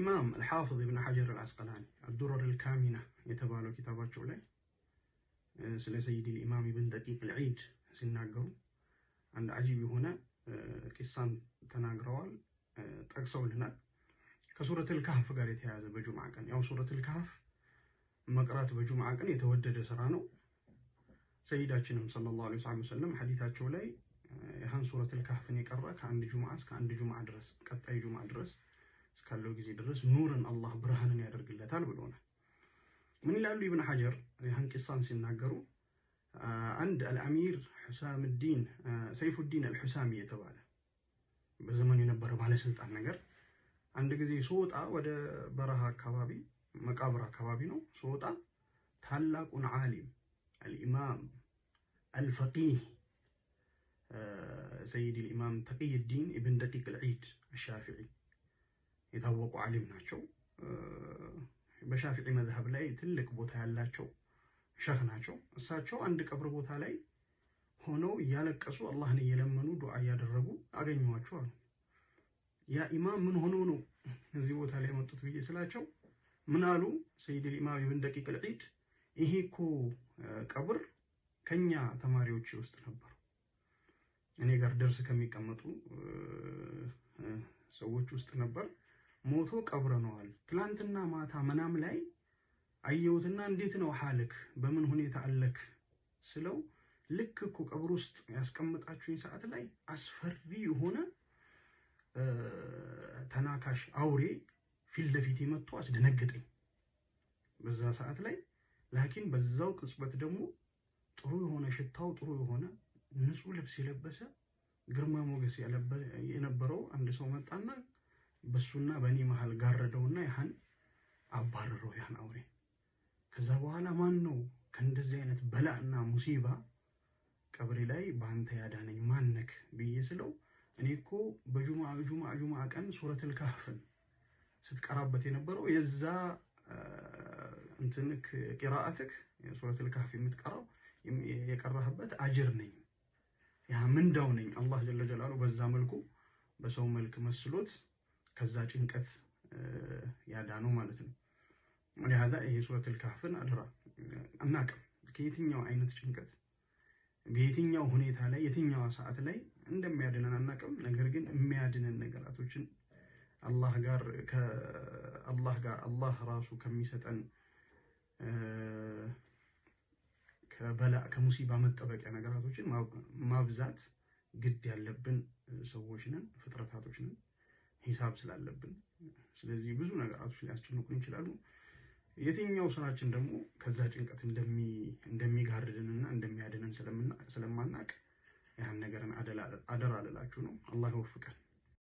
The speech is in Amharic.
አልኢማም አልሓፊዝ ኢብን ሐጀር አልዓስቀላኒ አዱረር አልካሚና የተባለው ኪታባቸው ላይ ስለ ሰይድ ልኢማም ኢብን ደቂቅ አልዒድ ሲናገሩ አንድ አጂብ የሆነ ቂሳን ተናግረዋል፣ ጠቅሰውልናል። ከሱረቱል ካህፍ ጋር የተያያዘ በጁምዓ ቀን፣ ያው ሱረቱል ካህፍ መቅራት በጁምዓ ቀን የተወደደ ስራ ነው። ሰይዳችንም ሰለላሁ ዐለይሂ ወሰለም ሐዲታቸው ላይ ይህን ሱረቱል ካህፍን የቀራ ከአንድ ጁምዓ እስከ አንድ ጁምዓ ድረስ፣ ቀጣይ ጁምዓ ድረስ እስካለው ጊዜ ድረስ ኑርን አላህ ብርሃንን ያደርግለታል ብሎናል። ምን ይላሉ ኢብን ሐጀር ይህን ቂሳን ሲናገሩ? አንድ አልአሚር ሑሳምዲን ሰይፉዲን አልሑሳሚ የተባለ በዘመኑ የነበረ ባለስልጣን ነገር አንድ ጊዜ ስወጣ ወደ በረሃ አካባቢ፣ መቃብር አካባቢ ነው፣ ስወጣ ታላቁን ዓሊም አልኢማም አልፈቂህ ሰይድ ልኢማም ተቂይዲን ኢብን ደቂቅ አልዒድ አሻፊዒ የታወቁ ዓሊም ናቸው። በሻፊዒ መዝሀብ ላይ ትልቅ ቦታ ያላቸው ሸህ ናቸው። እሳቸው አንድ ቀብር ቦታ ላይ ሆነው እያለቀሱ አላህን እየለመኑ ዱዓ እያደረጉ አገኘኋቸው አሉ። ያ ኢማም ምን ሆነው ነው እዚህ ቦታ ላይ የመጡት ብዬ ስላቸው ምን አሉ? ሰይድ ልኢማም ኢብን ደቂቅ አልዒድ ይሄ እኮ ቀብር ከኛ ተማሪዎች ውስጥ ነበሩ። እኔ ጋር ደርስ ከሚቀመጡ ሰዎች ውስጥ ነበር። ሞቶ ቀብረነዋል። ትላንትና ማታ መናም ላይ አየሁትና እንዴት ነው ሐልክ፣ በምን ሁኔታ አለክ ስለው ልክ እኮ ቀብር ውስጥ ያስቀመጣችሁኝ ሰዓት ላይ አስፈሪ የሆነ ተናካሽ አውሬ ፊት ለፊት መጥቶ አስደነገጠኝ። በዛ ሰዓት ላይ ላኪን በዛው ቅጽበት ደግሞ ጥሩ የሆነ ሽታው ጥሩ የሆነ ንጹህ ልብስ የለበሰ ግርማ ሞገስ የነበረው አንድ ሰው መጣና በሱና በእኔ መሀል ጋረደውና ያህን አባረረው ያህን አውሬ። ከዛ በኋላ ማን ነው ከእንደዚህ አይነት በላእና ሙሲባ ቀብሬ ላይ በአንተ ያዳነኝ ማነክ ብዬ ስለው እኔ እኮ በጁምዓ ጁምዓ ጁምዓ ቀን ሱረቱል ካህፍን ስትቀራበት የነበረው የዛ እንትንክ ቂራአትክ ሱረቱል ካህፍ የምትቀራው የቀራህበት አጅር ነኝ፣ ያ ምንዳው ነኝ። አላህ ጀለ ጀላሉ በዛ መልኩ በሰው መልክ መስሎት ከዛ ጭንቀት ያዳነው ማለት ነው። ولهذا ይሄ ሱረቱል ካህፍን አድራ አናቅም ከየትኛው አይነት ጭንቀት በየትኛው ሁኔታ ላይ የትኛዋ ሰዓት ላይ እንደሚያድነን አናቅም። ነገር ግን የሚያድነን ነገራቶችን አላህ ጋር ከአላህ ጋር አላህ ራሱ ከሚሰጠን ከበላ ከሙሲባ መጠበቂያ ነገራቶችን ማብዛት ግድ ያለብን ሰዎች ነን፣ ፍጥረታቶች ነን፣ ሂሳብ ስላለብን። ስለዚህ ብዙ ነገራቶች ሊያስጨንቁን ይችላሉ። የትኛው ስራችን ደግሞ ከዛ ጭንቀት እንደሚጋርድንና እንደሚያድንን ስለማናቅ ያን ነገርን አደራ ልላችሁ ነው። አላህ ይወፍቀን።